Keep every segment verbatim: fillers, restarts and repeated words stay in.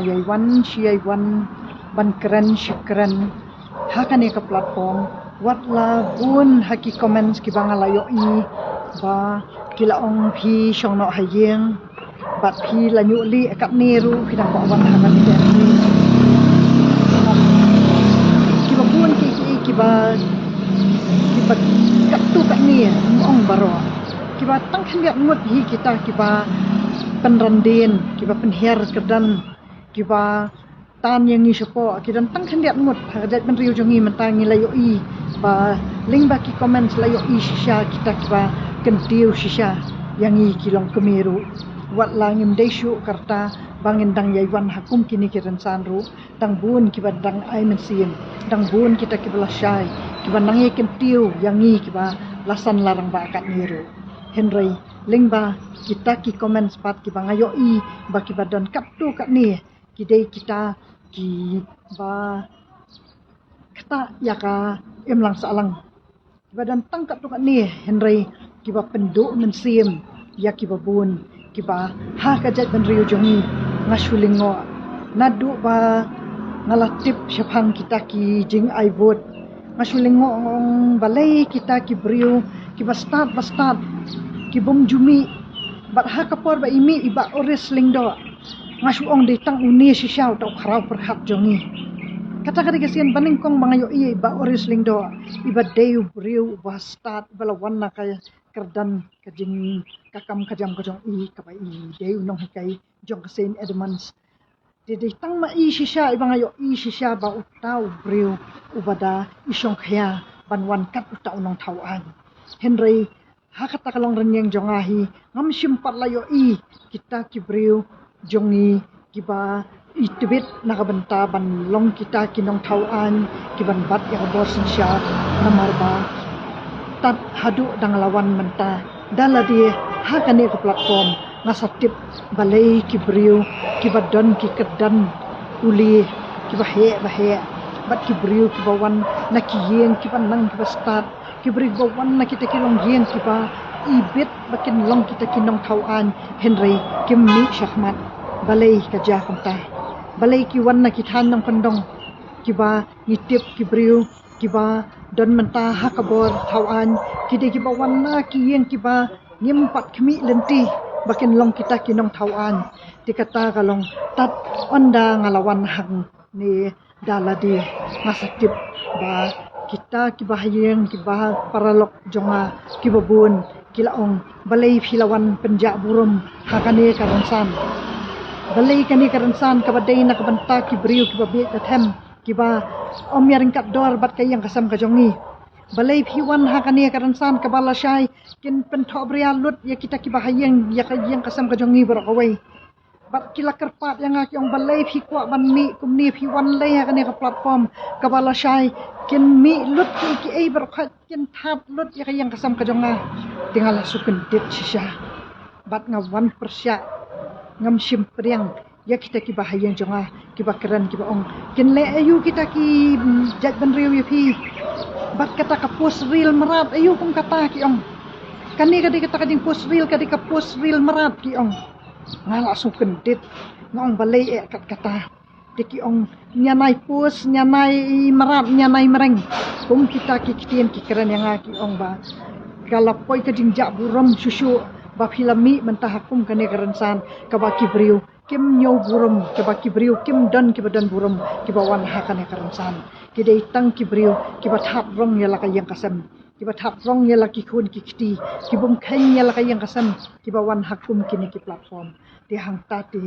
Ïai wan shi ïai wan ban kren shi kren ha kane ka platform, wat la bun ha ki comments kiba nga la ïohi ba ki la ong phi shong noh ha ïing bad phi la ñiuh lieh katne ruh phi dang kwah wan ha kane ka. Kiba bun ki ki kiba kiba katto katne, ym ong baroh. Kiba tang khyndiat ngut hi kita kiba pynrandien, kiba pynhiar kyrdan, kiba tan ïa ngi shapoh, ki don tang khyndiat ngut ha ka jaitbynriew jong ngi. Mynta ngi la ïohi ba lyngba ki comments la ïohi shisha kita kiba kyntiew shisha ïa ngi ki longkmie ruh. Wat la ngim dei shuh ka rta ba ngin dang ïai wan ha kum kine ki rynsan ruh, dang bun kiba dang ai mynsiem, dang bun kita kiba lashai, kiba nang ïai kyntiew ïa ngi kiba la san la rangbah katne ruh. Hynrei lyngba kita ki comments pat kiba nga ïohi ba kiba don katto katne, ki dei kita kiba ktah ïa ka imlang sahlang. Kiba don tang katto katne, hynrei kiba pynduh mynsiem ïa kiba bun, kiba ha ka jaitbynriew jong ngi. Nga shu lyngngoh naduh ba nga la tip shaphang kita ki jingai vote. Nga shu lyngngoh, nga ong balei kita ki briew kiba stad ba stad, ki bym ju mih. Bad ha ka por ba i mih i Bah Oris Lyngdoh, nga shu ong dei tang une shisha uta u khraw pyrkhat jong ngi. Kata ka dei ka sien ba nyngkong ba nga ïohi ïa i Bah Oris Lyngdoh, iba dei u briew uba stad, iba la wan na ka kyrdan ka jing, ka kam ka jam ka jong i, kaba i dei u nonghikai jong ka Saint Edmund's. Te dei tang ma i shisha iba nga ïohi shisha ba uta u briew uba da i shongkhia ban wan kat uta u nongthaw aiñ. Hynrei ha kata ka long rynïeng jong nga hi, ngam shym pat la ïohi kita ki briew jong ngi kiba i tbit na ka bynta ban long kita ki nongthaw aiñ kiban bat ïa ka bor synshar. Namar ba tad haduh dang la wan mynta da lade ha kane ka platform, nga sa tip balei ki briew kiba don ki kyrdan pule kiba heh ba heh, bad ki briew kiba wan na ki ïing kiba nang kiba stad, ki briew kiba wan na kita ki longïing kiba i bit ba kin long kita ki nongthaw aiñ, hynrei kim mih shakhmat. Balei ka jia kumta? Balei ki wan na ki thaiñ nongkyndong kiba ngi tip ki briew kiba don mynta ha ka bor thaw aiñ, ki dei kiba wan na ki ïing kiba ngim pat khmih lynti ba kin long kita ki nongthaw aiñ? Te kata ka long tad ynda nga la wan hangne da lade, nga sa tip ba kita kiba ha ïing, kiba paralok jong nga, kiba bun ki la ong, balei phi la wan pynjah burom ha kane ka rynsan? Balei kane ka rynsan kaba dei na ka bynta ki briew kiba bieit ba them, kiba ym ïaryngkat dor bad ka ïing ka sem ka jong ngi? Balei phi wan ha kane ka rynsan kaba lashai kin pynthohbria lut ïa kita kiba ha ïing, ïa ka ïing ka sem ka jong ngi baroh kawei? Bad ki la kyrpad ïa nga, ki ong balei phi kwah ban mih kumne, phi wan lei ha kane ka platform kaba lashai, kin mih lut kiei kiei baroh khoit, kin thad lut ïa ka ïing ka sem ka jong nga. Te nga la shu kyndit shisha bad nga wan pyrshah, ngam shym pdiang ïa kita kiba ha ïing jong nga kiba kren kiba ong, kin leh aïu kita ki, mm, jaitbynriew ïa phi? Bad kata ka post reel mrad aïu kum kata, ki ong. Kane ka dei kata ka jingpost reel, ka dei ka post reel mrad, ki ong. Nga la shu kyndit, nga ong balei eh kat kata. Te ki ong, nyanai post, nyanai mrad, nyanai mreng. Kum kita ki ktien ki kren ïa nga, ki ong ba ka la poi ka jingjah burom shuh shuh ba phi la mih mynta ha kum kane ka rynsan kaba ki briew kim ñiew burom, kaba ki briew kim don kiba don burom kiba wan ha kane ka rynsan. Ki dei tang ki briew kiba thad rong ïa la ka ïing ka sem, kiba thad rong ïa la ki khun ki kti, ki bym kheiñ ïa la ka ïing ka sem, kiba wan ha kum kine ki platform. Te hangta te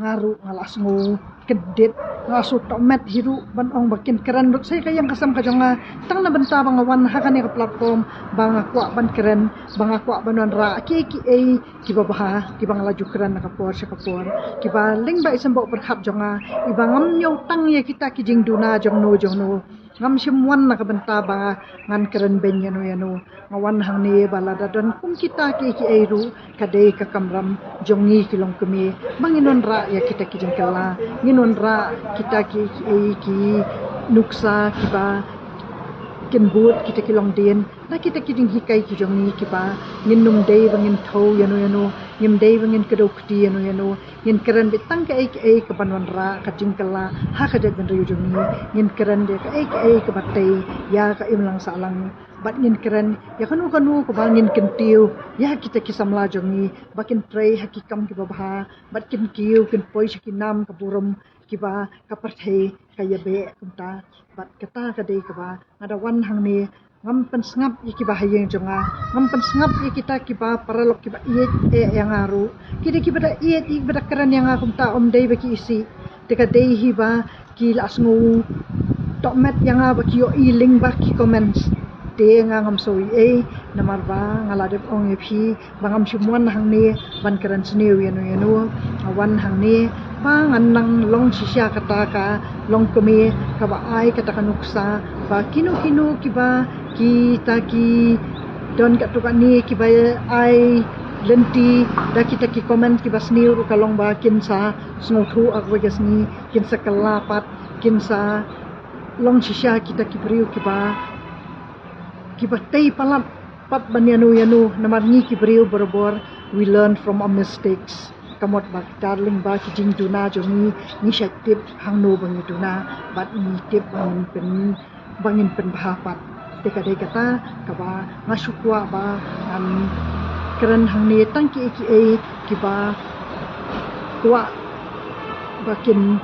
nga ruh nga la sngew kyndit, nga shu tohmet hi ruh ban ong ba kin kren lut sa ïa ka ïing ka sem ka jong nga. Tang na bynta ba nga wan ha kane ka platform ba nga kwah ban kren, ba nga kwah ban wanrah kiei kiei kiba bha kiba nga la ju kren na ka por sha ka por, kiba lyngba i symboh pyrkhat jong nga, iba ngam ñiew tang ïa kita ki jingduna jongno jongno. Ngam shym wan na ka bynta ba ngan kren beiñ ïano ïano. Nga wan hangne ba lada don kum kita kiei kiei ruh, ka dei ka kamram jong ngi ki longkmie ba ngin wanrah ïa kita ki jingkylla, ngin wanrah kita kiei kiei ki nuksa kiba kin bud kita ki longdien na kita ki jinghikai ki jong ngi kiba ngin nym dei ba ngin thew ïano ïano, ngim dei ba ngin kdew kti ïano ïano. Ngin kren beit tang kaei kaei kaban wanrah ka jingkylla ha ka jaitbynriew jong ngi. Ngin kren de kaei kaei kaba tei ïa ka imlang sahlang, bad ngin kren ïa kano kano kaba ngin kyntiew ïa kita ki samla jong ngi ba kin trei ha ki kam kiba bha, bad kin kiew kin poi sha ki nam ka burom kiba ka pyrthei ka ïabeh. Kumta bad kata ka dei kaba nga da wan hangne, ngam pynsngap ïa kiba ha ïing jong nga, ngam pynsngap ïa kita kiba paralok kiba ïeit eh ïa nga ruh. Ki dei kiba da ïeit, kiba da kren ïa nga kumta, ym dei ba ki isih. Te ka dei hi ba ki la sngew tohmet ïa nga ba ki ïohi lyngba ki comments. Te nga ngam sngew ei ei, namar ba nga la dep ong ïa phi ba ngam shym wan hangne ban kren sniew ïano ïano. Nga wan hangne ba ngan nang long shisha kata ka longkmie kaba ai kata ka nuksa ba kino kino kiba kita ki don katto katne kiba ai lynti da kita ki comment kiba sniew ruh ka long ba kin sa sngewthuh ha kawei ka sngi, kin sa kylla pat, kin sa long shisha kita ki briew kiba kiba tei palat pat ban ïano ïano. Namar ngi ki briew barabor, we learn from our mistakes. Ka mut ba darkei lyngba ki jingduna jong ngi, ngi shait tip hangno ba ngi duna, bad ngi tip ba ngin pyn ba ngin pynbha pat. Te ka dei kata kaba nga shu kwah ba ngan kren hangne tang kiei kiei kiba kwah ba kin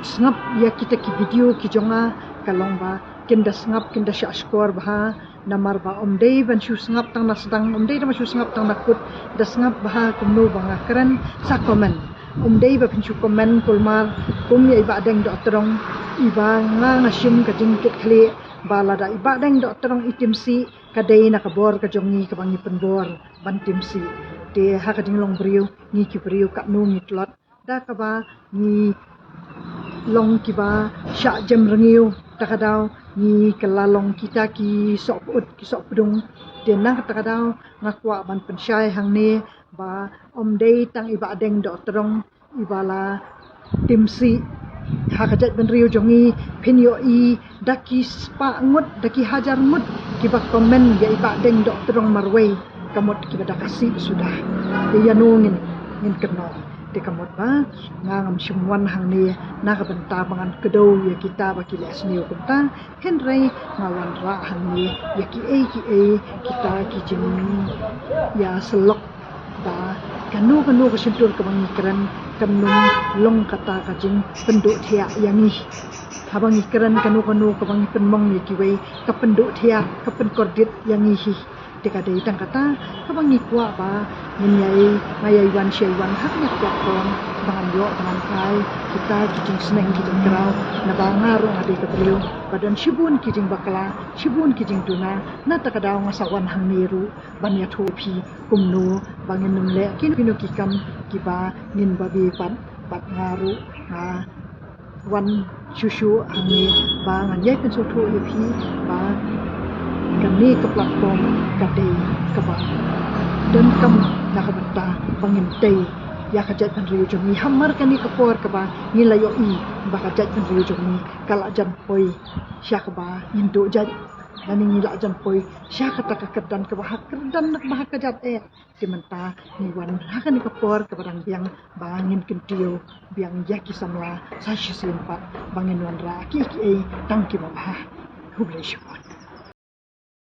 sngap ïa kita ki video ki jong nga, ka long ba kin da sngap, kin da shah shkor bha. Namar ba ym dei ban shu sngap tang na sdang, ym dei ban shu sngap tang na kut, da sngap bha kumno ba nga kren, sa comment. Ym dei ba phin shu comment kulmar kum ïa i Bahdeng Dohtdong, iba nga nga shim ka jingkitkhlieh ba lada i Bahdeng Dohtdong i tim sih, ka dei na ka bor ka jong ngi kaba ngi pynbor ban tim sih. Te ha ka jinglong briew, ngi ki briew katno ngi tlot, da kaba ngi long kiba shah jem rngiew, ta ka daw ngi kylla long kita ki sohpyut ki sohpdung. Te na kata ka daw nga kwah ban pynshai hangne ba ym dei tang i Bahdeng Dohtdong iba la tim sih. Ha ka jaitbynriew jong ngi phin ïohi da ki spah ngut, da ki hajar ngut kiba comment ïa i Bahdeng Dohtdong marwei, ka mut kiba da ka sih suda. Te ïano ngin, ngin kynnoh? Te ka mut ba nga ngam shym wan hangne na ka bynta ba ngan kdew ïa kita ba ki leh sniew kumta, hynrei nga wanrah hangne ïa kiei kiei kita ki jingïasyllok ba kano kano ka shyntur kaba ngi kren kan nym long kata ka jingpynduh thiah ïa ngi. Haba ngi kren kano kano kaba ngi pynmong ïa kiwei, ka pynduh thiah, ka pynkordit ïa ngi hi. Te ka dei tang kata kaba ngi kwah ba ngin ïai, nga ïai wan shai wan ha kane ka platform ba ngan ïoh ba ngan ai kita ki jingsneng ki jingkraw, naba nga ruh nga dei ka briew ba don shibun ki jingbakla, shibun ki jingduna. Na kata ka daw nga sa wan hangne ruh ban ïathuh phi kumno ba ngin nym leh kino kino ki kam kiba ngin babe pat. Bad nga ruh nga wan shuh shuh hangne ba ngan ïai pynsngewthuh ïa phi ba kane ka platform ka dei kaba donkam na ka bynta ba ngin tei ïa ka jaitbynriew jong ngi. Hamar kane ka por kaba ngi la ïohi ba ka jaitbynriew jong ngi ka la jan poi sha kaba ngin duh jait, lane ngi la jan poi sha kata ka kyrdan kaba ha kyrdan, kaba ha kjat eh. Te mynta ngi wan ha kane ka por kaba dang biang ba ngin kyntiew biang ïa ki samla sa shisien pat ba ngin wanrah kiei kiei tang kiba bha. Khublei shibun.